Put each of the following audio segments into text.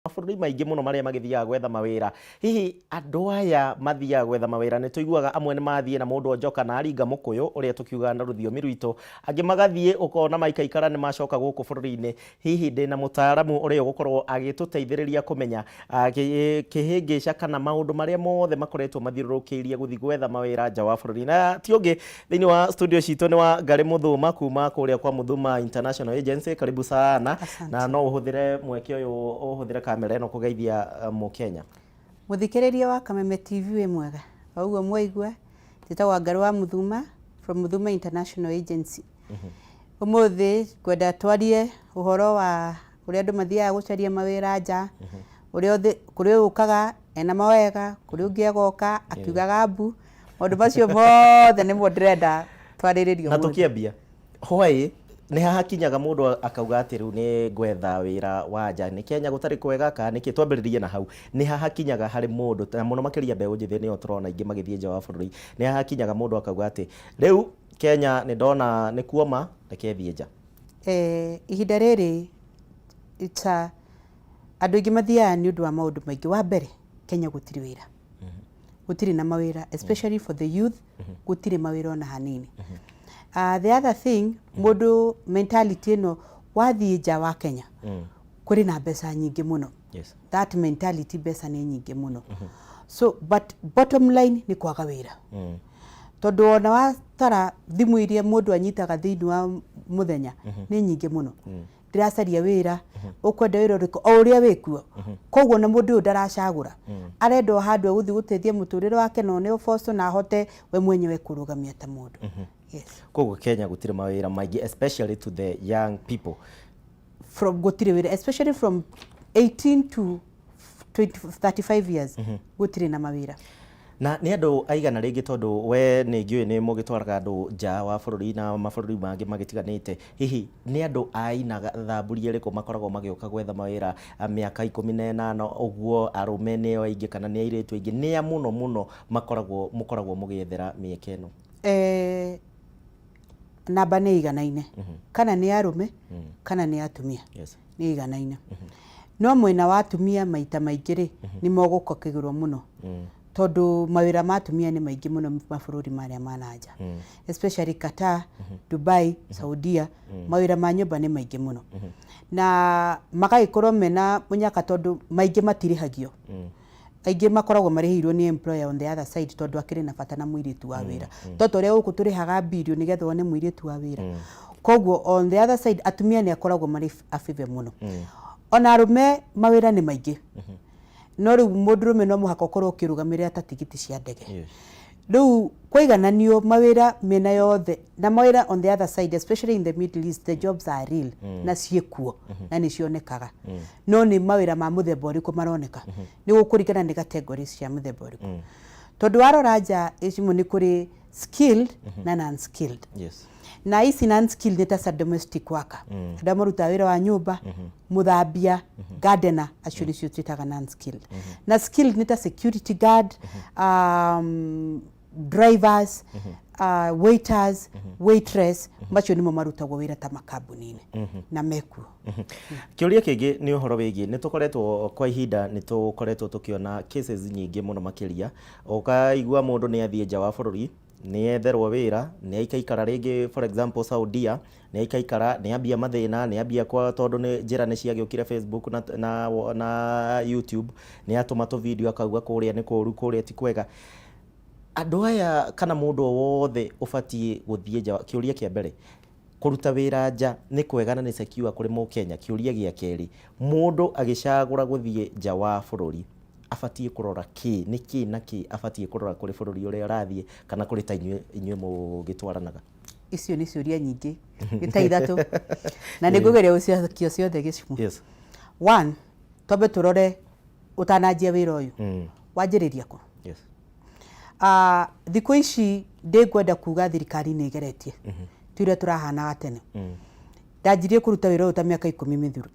Mabũrũri maingĩ mũno marĩa magĩthiaga gwetha mawĩra. Hihi andũ aya mathiaga gwetha mawĩra, nĩ tũiguaga amwe nĩ mathiĩ na mũndũ onjoka na aringa mũkũyũ, ũrĩa tũkiugaga na rũthiomi rwitũ, angĩ magathiĩ ũkona maikaikara nĩ macoka gũkũ bũrũri-inĩ. Hihi ndĩna mũtaaramu ũrĩa ũgũkorwo agĩtũteithĩrĩria kũmenya kĩhĩngĩca kana maũndũ marĩa mothe makoretwo mathiũrũrũkĩirie gũthiĩ gwetha mawĩra nja wa bũrũri. Na ti ũngĩ thĩinĩ wa studio citũ nĩ Wangarĩ Mũthũma kuma kũrĩa kwa Mũthuma International Agency. Karibu sana. Asante. Na no ũhũthĩre mweke ũyũ, ũhũthĩre kamera ĩno kũgeithia Mũkenya. Mũthikĩrĩria wa Kameme TV, wĩ mwega? O ũguo mwaigua, njĩtagwo Wangarĩ wa Mũthuma from Mũthuma International Agency. Ũmũthĩ ngwenda twarie ũhoro wa ũrĩa andũ mathiaga gũcaria mawĩra nja, ũrĩa kũrĩ ũyũ ũkaga ena mawega, kũrĩ ũngĩ agoka akiugaga mbu. Maũndũ macio mothe nĩmo ndĩrenda twarĩrĩrie Na ũmũthĩ. Tũkĩambia, why nĩ hakinyaga mũndũ akauga atĩ rĩu nĩ ngwetha wĩra wa nja? Nĩ Kenya gũtarĩ kwega kana nĩkĩ? Twambĩrĩrie na hau. Nĩ hakinyaga harĩ mũndũ, na mũno makĩria mbeũ njĩthĩ nĩo tũrona aingĩ magĩthiĩ nja wa bũrũri, nĩ hakinyaga mũndũ akauga atĩ rĩu Kenya nĩ ndona nĩ kuoma, reke thiĩ nja? Ihinda rĩrĩ it's a, andũ aingĩ mathiaga nĩ ũndũ wa maũndũ maingĩ. Wa mbere, Kenya gũtirĩ wĩra, gũtirĩ na mawĩra, especially for the youth, gũtirĩ mawĩra ona hanini. The other thing, mũndũ mentality ĩno, wathiĩ nja wa Kenya kũrĩ na mbeca nyingĩ mũno. That mentality, mbeca nĩ nyingĩ mũno. So but bottom line nĩ kwaga wĩra, tondũ ona watara thimũ iria mũndũ anyitaga thĩinĩ wa mũthenya nĩ nyingĩ mũno, "Ndĩracaria wĩra, ũkwenda wĩra ũrĩkũ?" O ũrĩa wĩkuo. Koguo na mũndũ ũyũ ndaracagũra, arenda o handũ egũthiĩ gũteithia mũtũrĩre wake na one ũboco na ahote we mwenyewe kũrũgamia ta mũndũ. Yes. Koguo Kenya gũtirĩ mawĩra maingĩ, especially to the young people? From gũtirĩ wĩra, especially from 18 to 20, 35 years, gũtirĩ na mawĩra. Na nĩ andũ aigana rĩngĩ, tondũ we nĩ ngĩũĩ nĩ mũgĩtwaraga andũ nja wa bũrũri na mabũrũri mangĩ magĩtiganĩte, hihi nĩ andũ a aina thamburi ĩrĩkũ makoragwo magĩũka gwetha mawĩra? Mĩaka 18 ũguo, arũme nĩo aingĩ kana nĩ airĩtu aingĩ? Nĩa mũno mũno makoragwo mũkoragwo mũgĩethera mĩeke ĩno? Namba nĩ iganaine, kana nĩ arũme kana nĩ atumia, nĩ iganaine. No mwena wa atumia maita maingĩ rĩ, nĩ mogũkokĩgĩrwo mũno, tondũ mawĩra ma atumia nĩ maingĩ mũno mabũrũri marĩa ma na nja, especially Qatar, Dubai, Saudia. Mawĩra ma nyũmba nĩ maingĩ mũno na magagĩkorwo mena mũnyaka, tondũ maingĩ matirĩhagio. Aingĩ makoragwo marĩhĩirwo nĩ employer on the other side, tondũ akĩrĩ na bata na mũirĩtu wa wĩra, to ta ũrĩa gũkũ tũrĩhaga mbirio nĩgetha one mũirĩtu wa wĩra. Koguo on the other side atumia nĩ akoragwo marĩ abibe mũno. Ona arũme mawĩra nĩ maingĩ, no rĩu mũndũrũme no mũhaka ũkorwo ũkĩrũgamĩrĩra ta tigiti cia ndege. Rĩu kwaigananio mawĩra mĩena yothe, na mawĩra on the other side, especially in the Middle East, the jobs are real na ciĩkuo na nĩ cionekaga. No nĩ mawĩra ma mũthemba ũrĩkũ maroneka nĩ gũkũringana nĩ categories cia mũthemba ũrĩkũ, tondũ warora nja ĩcimwe nĩ kũrĩ skilled na non skilled. Na ici non skilled nĩ ta domestic worker, andũ arĩa marutaga wĩra wa nyũmba, mũthambia, gardener, acio nĩcio twĩtaga non skilled. Na skilled nĩ ta security guard, drivers, waiters, waitress, macio nĩmo marutagwo wĩra ta makambuni-inĩ na mekuo. Kĩũria kĩngĩ nĩ ũhoro wĩgiĩ, nĩ tũkoretwo kwa ihinda, nĩ tũkoretwo tũkĩona cases nyingĩ mũno makĩria, ũkaigua mũndũ nĩ athiĩ nja wa bũrũri, nĩ etherwo wĩra, nĩ aikaikara rĩngĩ, for example Saudia, nĩ aikaikara, nĩ ambia mathĩna, nĩ ambia kwa, tondũ nĩ njĩra nĩ ciagĩũkire, Facebook na YouTube, nĩ atũma tũ video akauga kũrĩa nĩ kũru, kũrĩa ti kwega. Andũ aya kana mũndũ o wothe ũbatiĩ gũthiĩ nja, kĩũria kĩa mbere, kũruta wĩra nja nĩ kwega na nĩ secure kũrĩ Mũkenya? Kĩũria gĩa kerĩ, mũndũ agĩcagũra gũthiĩ nja wa bũrũri abatiĩ kũrora kĩ, nĩ kĩ na kĩ abatiĩ kũrora kũrĩ bũrũri ũrĩa ũrathiĩ kana kũrĩ ta inyuĩ mũgĩtwaranaga? Icio nĩ ciũria nyingĩ, nĩ ta ithatũ, na nĩ ngũgeria gũcicokia ciothe gĩcimo. One, twambe tũrore ũtananjia wĩra ũyũ, wanjĩrĩria kũ? Thikũ ici ndĩngwenda kuga thirikari nĩ ĩgeretie, ti ũrĩa tũrahanaga tene. Ndanjirie kũruta wĩra ũyũ ta mĩaka 10 mĩthiru,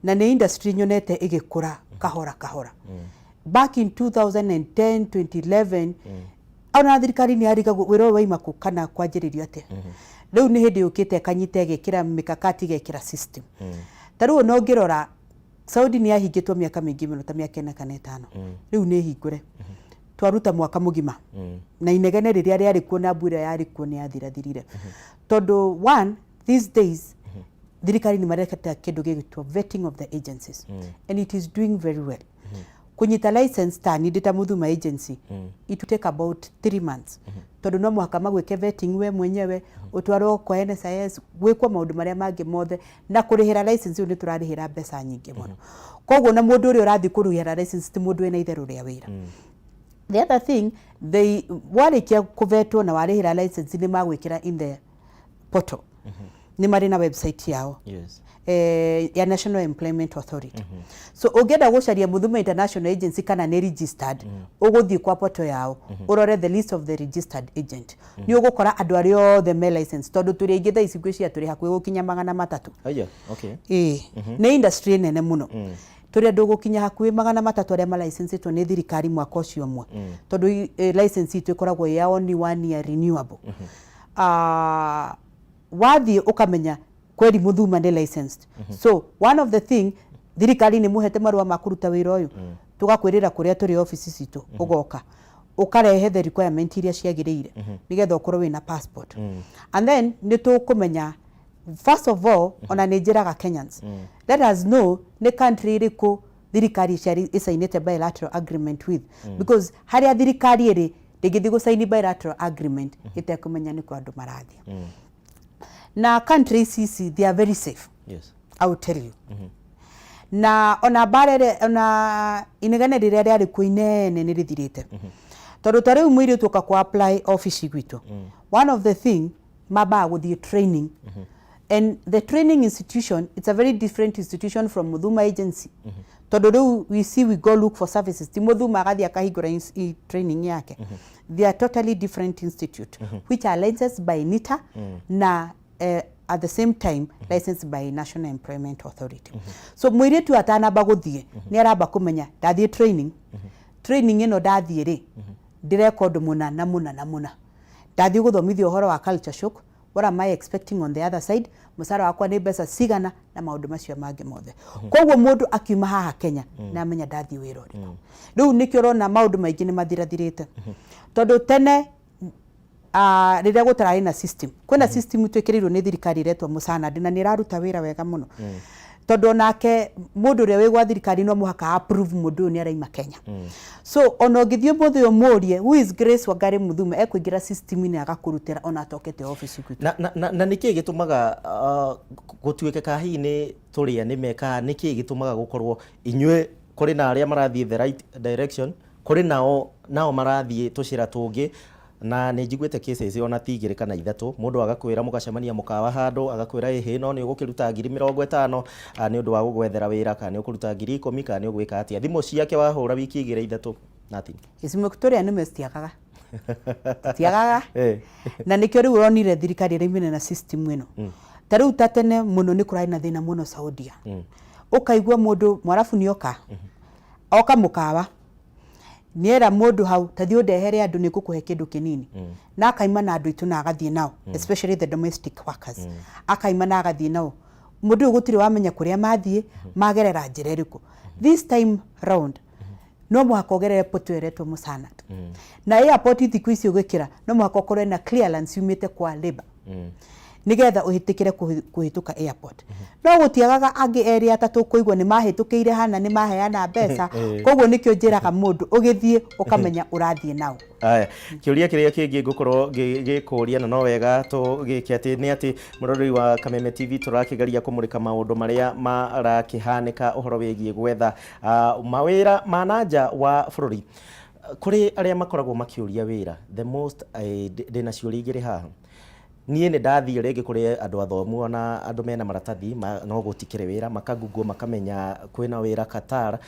na nĩ industry nyonete ĩgĩkũra kahora kahora. Back in 2010, 2011, ona thirikari nĩ yarigagwo wĩra ũyũ waima kũ kana kwanjĩrĩrio atĩa. Rĩu nĩ hĩndĩ yũkĩte ĩkanyita, ĩgekĩra mikakati, ĩgekĩra system. Ta rĩu ona ũngĩrora Saudi nĩ yahingĩtwo mĩaka mĩingĩ mũno, ta mĩaka 4 kana 5. Rĩu nĩ hingũre. Twaruta mwaka mũgima na inegene rĩrĩa rĩarĩ kuo na mbura yarĩ kuo nĩ yathirathirire, tondũ one, these days thirikari nĩ marekete kĩndũ gĩgwĩtwo vetting of the agencies, and it is doing very well. Kũnyita license ta niĩ ndĩ ta Muthuma Agency, it will take about 3 months, tondũ no mũhaka magwĩke vetting we mwenyewe, ũtwarwo kwa NSIS, gwĩkwo maũndũ marĩa mangĩ mothe, na kũrĩhĩra license ĩyo nĩ tũrarĩhĩra mbeca nyingĩ mũno. Koguo na mũndũ ũrĩa ũrathiĩ kũrĩhĩra license ti mũndũ wĩna itherũ rĩa wĩra. The other thing, they warĩkia kũvetwo na warĩhĩra license, nĩ magwĩkĩra in the portal. Nĩ marĩ na website yao ya National Employment Authority. So ũngĩenda gũcaria Muthuma International Agency kana nĩ registered, ũgũthiĩ kwa portal yao, ũrore the list of the registered agent. Nĩ ũgũkora andũ arĩa othe me license, tondũ tũrĩ aingĩ thaa ici, ngwĩciria tũrĩ hakuhĩ gũkinya 300. Aya, okay. Ĩĩ, nĩ industry nene mũno. Tũrĩ andũ gũkinya hakuhĩ 300 arĩa malicensĩtwo nĩ thirikari mwaka ũcio ũmwe, tondũ license itũ ĩkoragwo ya only one year renewable. Wathiĩ ũkamenya kweri Muthuma nĩ licensed. So one of the thing, thirikari nĩ mũhete marũa ma kũruta wĩra ũyũ, tũgakwĩrĩra kũrĩa tũrĩ office citũ, ũgoka ũkarehe the requirement iria ciagĩrĩire nĩgetha ũkorwo wĩna passport, and then nĩ tũkũmenya. First of all, ona nĩ njĩraga Kenyans, let us know nĩ country ĩrĩkũ thirikari ĩcainĩte bilateral agreement with, because harĩa thirikari ĩrĩ ndĩngĩthiĩ gũcaini bilateral agreement ĩtekũmenya nĩ kũ andũ marathiĩ. Na countries ici, they are very safe. I will tell you. Na ona mbara ĩrĩa, ona inegene rĩrĩa rĩarĩ kuo inene nĩ rĩthirĩte, tondũ ta rĩu mũirĩtu oka kwa apply office gwitũ, one of the thing mambaga gũthiĩ training, and the training institution, it's a very different institution from Muthuma Agency, tondũ rĩu we see, we go look for services, ti Muthuma agathiĩ akahingũra training yake. They are totally different institute which are licensed by NITA na at the same time licensed by National Employment Authority. So mũirĩtu atanamba gũthiĩ nĩ aramba kũmenya, ndathiĩ training, training ĩno ndathiĩ rĩ, ndĩreka ũndũ mũna na mũna na mũna, ndathiĩ gũthomithio ũhoro wa culture shock, what am I expecting on the other side, mũcara wakwa nĩ mbeca cigana, na maũndũ macio mangĩ mothe. Koguo mũndũ akiuma haha Kenya nĩ amenya ndathiĩ wĩra ũrĩkũ. Rĩu nĩkĩo ũrona maũndũ maingĩ nĩ mathirathirĩte, tondũ tene rĩrĩa gũtararĩ na system, kwĩna system twĩkĩrĩirwo nĩ thirikari ĩretwo Mũcanad, na nĩ ĩraruta wĩra wega mũno, tondũ onake mũndũ ũrĩa wĩ gwa thirikari no mũhaka approve mũndũ ũyũ nĩ araima Kenya. So ona ũngĩthiĩ ũmũthĩ ũmũrie, "Who is Grace Wangari Muthume?" ekũingĩra system-inĩ agakũrutĩra ona atokete office gwitũ. Na nĩkĩ gĩtũmaga gũtuĩke ka hihi nĩ tũrĩa nĩ mekaga? Nĩkĩ gĩtũmaga gũkorwo inyuĩ kũrĩ na arĩa marathiĩ the right direction, kũrĩ nao marathiĩ tũcĩra tũngĩ? Na nĩ njiguĩte cases ona ti igĩrĩ kana ithatũ, mũndũ agakwĩra mũgacemania mũkawa handũ, agakwĩra, "Ĩhĩ, no nĩ ũgũkĩruta 50,000 nĩ ũndũ wa gũgwethera wĩra, kana nĩ ũkũruta 10,000, kana nĩ ũgwĩka atĩa." Thimũ ciake wahũra wiki 2, 3, nothing. Gĩcimo tũrĩa nĩme citiagaga, citiagaga. Na nĩkĩo rĩu ũronire thirikari ĩraumire na system ĩno. Ta rĩu ta tene mũno nĩ kũrarĩ na thĩna mũno Saudia, ũkaigua mũndũ mwarabu nĩ oka, oka mũkawa, nĩera mũndũ hau, "Ta thiĩ ũndehere andũ, nĩ ngũkũhe kĩndũ kĩnini," na akaima na andũ aitũ na agathiĩ nao, especially the domestic workers, akaima na agathiĩ nao. Mũndũ ũyũ gũtirĩ wamenya kũrĩa mathiĩ, magerera njĩra ĩrĩkũ. This time round no mũhaka ũgerere portal ĩretwo Mũsanat, na airport thikũ ici ũgĩkĩra no mũhaka ũkorwo na clearance yumĩte kwa labour nigetha ũhĩtĩkĩre kũhĩtũka airport. No gũtiagaga angĩ erĩ atatũ kũigua nĩ mahĩtũkĩire hana, nĩ maheana mbeca. Koguo nĩkĩo njĩraga mũndũ, ũgĩthiĩ ũkamenya ũrathiĩ nao. Aya, kĩũria kĩrĩa kĩngĩ ngũkorwo ngĩkũria, na no wega tũgĩke atĩ nĩ atĩ mũroreri wa Kameme TV, tũrakĩgeria kũmũrĩka maũndũ marĩa marakĩhanĩka ũhoro wĩgiĩ gwetha mawĩra ma na nja wa bũrũri kũrĩ arĩa makoragwo makĩũria wĩra. The most ndĩna ciũria igĩrĩ haha. Niĩ nĩ ndathiĩ rĩngĩ kũrĩ andũ athomu ona andũ mena maratathi no gũtikĩrĩ wĩra, makagugwo makamenya kwĩna wĩra Qatar,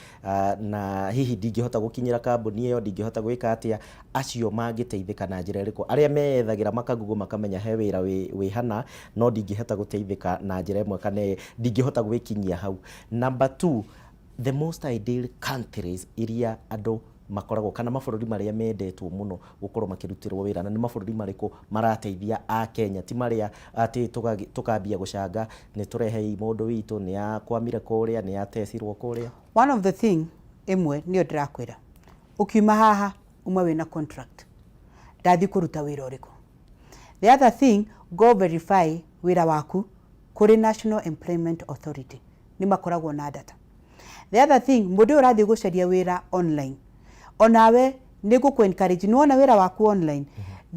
na hihi ndingĩhota gũkinyĩra kambuni ĩyo, ndingĩhota gwĩka atĩa. Acio mangĩteithĩka na njĩra ĩrĩkũ, arĩa meyethagĩra makagugwo makamenya he wĩra wĩ hana, no ndingĩhota gũteithĩka na njĩra ĩmwe kana ndingĩhota gwĩkinyia hau? Number two, the most ideal countries iria andũ Makoragwo kana mabũrũri marĩa mendetwo mũno gũkorwo makĩrutĩrwo wĩra, na nĩ mabũrũri marĩkũ marateithia a Kenya, ti marĩa atĩ tũkambia gũcanga nĩ tũrehei mũndũ witũ nĩ akwamire kũrĩa, nĩ atecirwo kũrĩa? One of the thing ĩmwe nĩyo ndĩrakwĩra, ũkiuma haha uma wĩna contract, ndathiĩ kũruta wĩra ũrĩkũ. The other thing, go verify wĩra waku kũrĩ National Employment Authority, nĩ makoragwo na data. The other thing, mũndũ ũyũ ũrathiĩ gũcaria wĩra online, onawe nĩ ngũkũ encourage, nĩ wona wĩra waku online,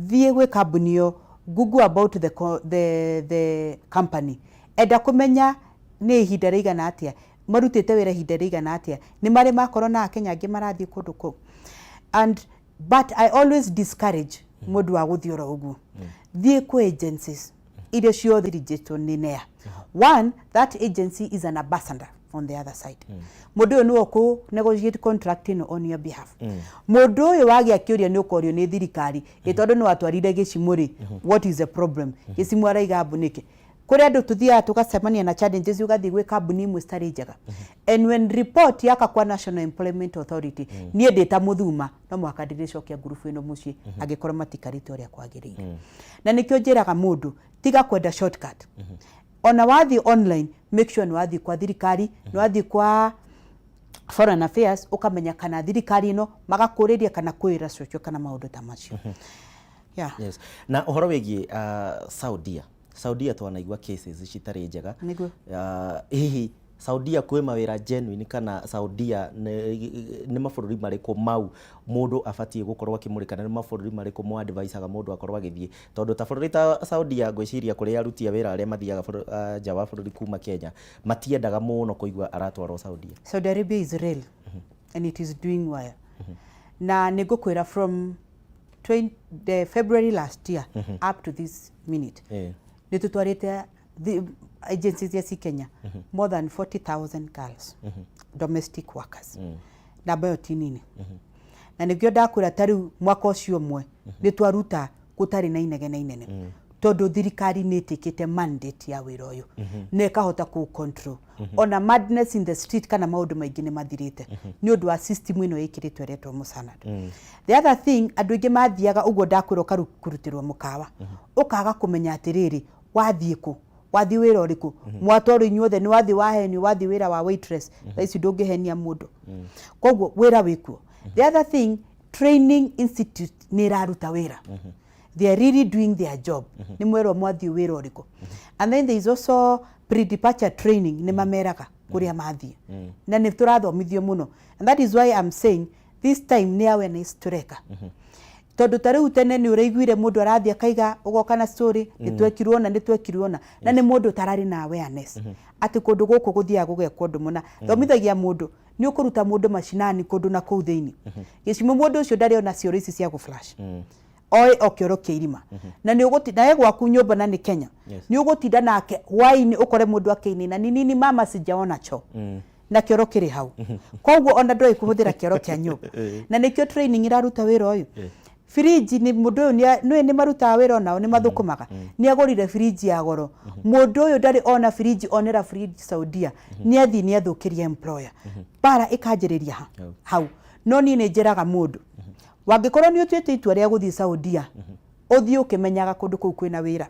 thiĩ gwĩ kambuni ĩyo, google about the company, enda kũmenya nĩ ihinda rĩigana atĩa marutĩte wĩra, ihinda rĩigana atĩa nĩ marĩ makorwo na Akenya angĩ marathiĩ kũndũ kũu. And but I always discourage mũndũ wa gũthiĩ oro ũguo. Thiĩ kwĩ agencies iria ciothe registered nĩ NEA. One, that agency is an ambassador on the other side. Mũndũ ũyũ nĩwe ũkũ negotiate contract ĩno on your behalf. Mũndũ ũyũ wagĩa kĩũria nĩ ũkorio nĩ thirikari ĩ, tondũ nĩ watwarire gĩcimũ rĩ, what is the problem? Gĩcimũ araiga mbu nĩkĩ? Kũrĩ andũ tũthiaga tũgacemania na challenges, ũgathiĩ gwĩ kambuni imwe citarĩ njega, and when report yaka kwa National Employment Authority, niĩ ndĩ ta mũthuma no mũhaka ndĩrĩcokia ngurubu ĩno mũciĩ angĩkorwo matikarĩte ũrĩa kwagĩrĩire. Na nĩkĩo njĩraga mũndũ, tiga kwenda shortcut. Ona wathiĩ online, make sure nĩ wathiĩ kwa thirikari, nĩ wathiĩ kwa Foreign Affairs, ũkamenya kana thirikari ĩno magakũrĩria kana kwĩra cũcũ kana maũndũ ta macio, yeah. Yes. Na ũhoro wĩgiĩ Saudia, Saudia twanaigua cases citarĩ njega. Nĩguo. Hihi Saudia kwĩ mawĩra genuine, kana Saudia nĩ mabũrũri marĩkũ mau mũndũ abatiĩ gũkorwo akĩmũrĩka, na nĩ mabũrũri marĩkũ mo advisaga mũndũ akorwo agĩthiĩ? Tondũ ta bũrũri ta Saudia, ngwĩciria kũrĩ aruti a wĩra arĩa mathiaga nja wa bũrũri kuma Kenya matiendaga mũno kũigua aratwarwo Saudia. Saudi Arabia is real and it is doing well. Na nĩ ngũkwĩra, from 20, the February last year up to this minute, nĩ tũtwarĩte the agencies cia ci Kenya more than 40,000 girls, domestic workers. Namba ĩyo ti nini, na nĩkĩo ndakwĩra ta rĩu mwaka ũcio ũmwe nĩ twaruta gũtarĩ na inegene inene, tondũ thirikari nĩ ĩtĩkĩte mandate ya wĩra ũyũ na ĩkahota kũ control. Ona madness in the street kana maũndũ maingĩ nĩ mathirĩte nĩ ũndũ wa system ĩno ĩkĩrĩtwo ĩretwo Musanad. The other thing, andũ aingĩ mathiaga ũguo ndakwĩra, ũkarutĩrwo mũkawa, ũkaga kũmenya atĩrĩrĩ, wathiĩ kũ, wathiĩ wĩra ũrĩkũ, mwatwarwo inyuothe, nĩ wathiĩ wahenio, wathiĩ wĩra wa waitress. Thaa ici ndũngĩhenia mũndũ, koguo wĩra wĩkuo. The other thing, training institute nĩ ĩraruta wĩra. They are really doing their job. Nĩ mwerwo mwathiĩ wĩra ũrĩkũ. And then there is also pre-departure training, nĩ mameraga kũrĩa mathiĩ, na nĩ tũrathomithio mũno. And that is why I'm saying this time nĩ awareness tũreka, tondũ ta rĩu tene nĩ ũraiguire mũndũ arathiĩ akaiga, ũgoka na story, nĩ twekirwo na nĩ twekirwo na nĩ mũndũ ũtararĩ na awareness atĩ kũndũ gũkũ gũthiaga gũgekwo ũndũ mũna. Thomithagia mũndũ, nĩ ũkũruta mũndũ macinani kũndũ na kũu thĩinĩ gĩcimo, mũndũ ũcio ndarĩ ona cioro ici cia gũ flush, oĩ o kĩoro kĩa irima, na nĩ ũgũtinda nawe gwaku nyũmba na nĩ Kenya. Nĩ ũgũtinda nake hwaĩ-inĩ, ũkore mũndũ akĩinĩna ni nini, mama sijaona choo, na kĩoro kĩrĩ hau. Koguo ona ndoĩ kũhũthĩra kĩoro kĩa nyũmba. Na nĩkĩo training ĩraruta wĩra ũyũ. Firiji nĩ mũndũ ũyũ nĩ nĩ marutaga wĩra, onao nĩ mathũkũmaga. Nĩ agũrire firiji ya goro, mũndũ ũyũ ndarĩ ona firiji, onera firiji Saudia, nĩ athiĩ nĩ athũkĩria employer, bara ĩkanjĩrĩria ha hau. No niĩ nĩ njĩraga mũndũ, wangĩkorwo nĩ ũtuĩte itua rĩa gũthiĩ Saudia, ũthiĩ ũkĩmenyaga kũndũ kũu kwĩna wĩra,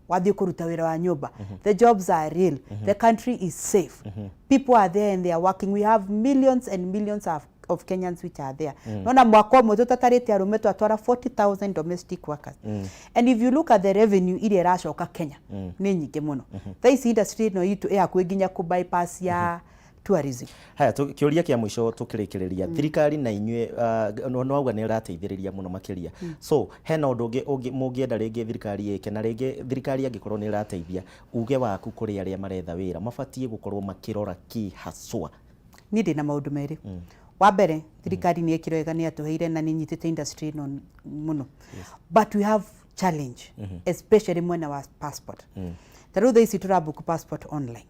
wathiĩ kũruta wĩra wa nyũmba. The jobs are real, the country is safe, people are there and they are working. We have millions and millions of Kenyans which are there. Nona mwaka ũmwe tũtatarĩte arũme twatwara 40,000 domestic workers, and if you look at the revenue iria ĩracoka Kenya nĩ nyingĩ mũno. Thaa ici industry ĩno itũ ĩ hakuhĩ nginya kũ bypass ya tourism. Haya, kĩũria kĩa mũico tũkĩrĩkĩrĩria, thirikari na inyuĩ, no wauga nĩ ĩrateithĩrĩria mũno makĩria, so hena ũndũ ũngĩ mũngĩenda rĩngĩ thirikari ĩke? Na rĩngĩ thirikari angĩkorwo nĩ ĩrateithia, uge waku kũrĩ arĩa maretha wĩra, mabatiĩ gũkorwo makĩrora kĩ haswa? Niĩ ndĩ na maũndũ merĩ. Wa mbere, thirikari nĩ ĩkire wega, nĩ yatũheire na nĩ nyitĩte industry ĩno mũno, but we have challenge, especially mwena wa passport. Ta rĩu thaa ici tũrabook passport online,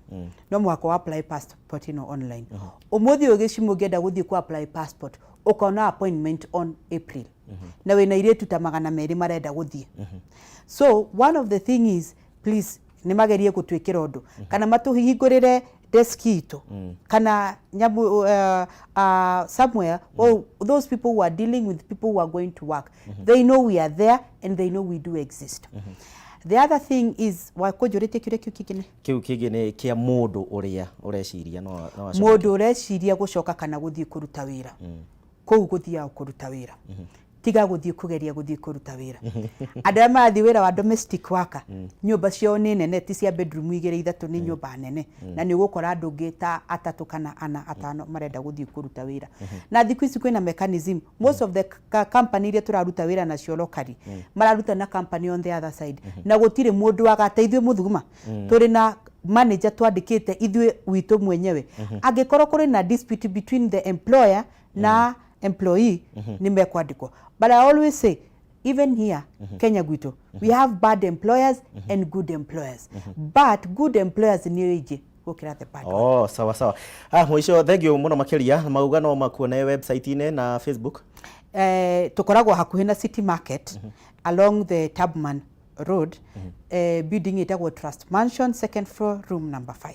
no mũhaka wa apply passport ĩno online. Ũmũthĩ ũyũ gĩcimo ũngĩenda gũthiĩ ku apply passport, ũkona appointment on April, na wĩna airĩtu ta 200 marenda gũthiĩ. So one of the thing is, please, Nĩ magerie gũtwĩkĩra ũndũ kana matũhingũrĩre desk itũ kana nyamũ somewhere. Oh, those people who are dealing with people who are going to work, they know we are there and they know we do exist. The other thing is, wakũnjũrĩtie kĩũria kĩu kĩngĩ nĩ? Kĩu kĩngĩ nĩ kĩa mũndũ ũrĩa ũreciria no acoke. Mũndũ ũreciria gũcoka kana gũthiĩ kũruta wĩra kũu, gũthiaga kũruta wĩra, tiga gũthiĩ kũgeria gũthiĩ kũruta wĩra. Andũ arĩa marathiĩ wĩra wa domestic worker, nyũmba ciao nĩ nene, ti cia bedroom igĩrĩ ithatũ, nĩ nyũmba nene, na nĩ ũgũkora andũ ũngĩ ta atatũ kana ana atano marenda gũthiĩ kũruta wĩra. Na thikũ ici kwĩna mechanism. Most of the company iria tũraruta wĩra nacio locally mararuta na company on the other side, na gũtirĩ mũndũ agata. Ithuĩ mũthuguma tũrĩ na manager twandĩkĩte ithuĩ witũ mwenyewe. Angĩkorwo kũrĩ na dispute between the employer na employee, nĩ mekwandĩkwo. But I always say, even here Kenya gwitũ, we have bad employers and good employers, but good employers nĩ aingĩ gũkĩra the bad one. Oh, sawa sawa. Ah, mũico, thank you mũno makĩria. Mauga no makuone website-inĩ na Facebook. Tũkoragwo hakuhĩ na City Market along the Tubman Road, building ĩtagwo Trust Mansion, second floor, room number 5.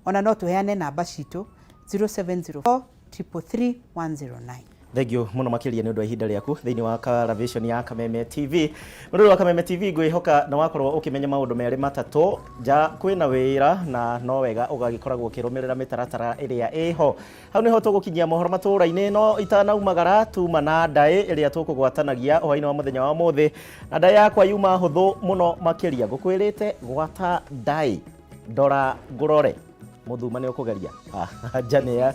Ona no tũheane namba citũ, 0704 333 109. Thank you mũno makĩria nĩ ũndũ wa ihinda rĩaku thĩinĩ wa Caravation ya Kameme TV. Mũrori wa Kameme TV, ngwĩhoka nĩ wakorwo ũkĩmenya maũndũ merĩ matatũ. Nja kwĩna wĩra na no wega ũgagĩkoragwo ũkĩrũmĩrĩra mĩtaratara ĩrĩa ĩho. Hau nĩho tũgũkinyia mohoro matũũra-inĩ, no itanaumagara tuma na ndaĩ ĩrĩa tũkũgwatanagia hwaĩ-inĩ wa mũthenya wa ũmũthĩ, na ndaĩ yakwa yuma hũthũ mũno makĩria. Ngũkwĩrĩte gwata ndaĩ, ndora ngũrore. Mũthuma nĩ ũkũgeria. Ah, anja nĩ ya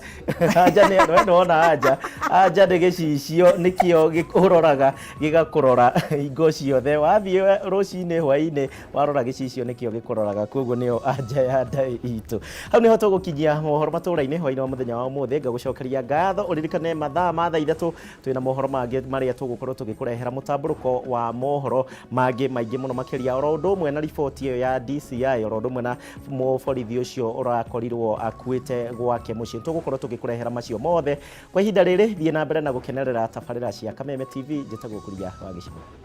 anja nĩ we nĩwona anja anja nĩ gĩcicio nĩkĩo gĩkũroraga gĩgakũrora hingo ciothe. Wathiĩ rũcinĩ, hwaĩ-inĩ, warora gĩcicio nĩkĩo gĩkũroraga, koguo nĩyo anja ya ndaĩ itũ. Hau nĩho tũgũkinyia mohoro matũũra-inĩ hwaĩ-inĩ wa mũthenya wa ũmũthĩ. Ngagũcokeria ngatho. Ũririkane mathaa ma thaa 3 twĩna mohoro mangĩ marĩa tũgũkorwo tũgĩkũrehera, mũtambũrũko wa mohoro mangĩ maingĩ mũno makĩria, oro ũndũ ũmwe na riboti ĩyo ya DCI, oro ũndũ ũmwe na mũborithi ũcio ũrakorirwo akuĩte gwake mũciĩ. Tũgũkorwo tũgĩkũrehera macio mothe. Kwa ihinda rĩrĩ, thiĩ na mbere na gũkenerera tabarĩra cia Kameme TV. Njĩtagwo Kuria wa Gĩcigo.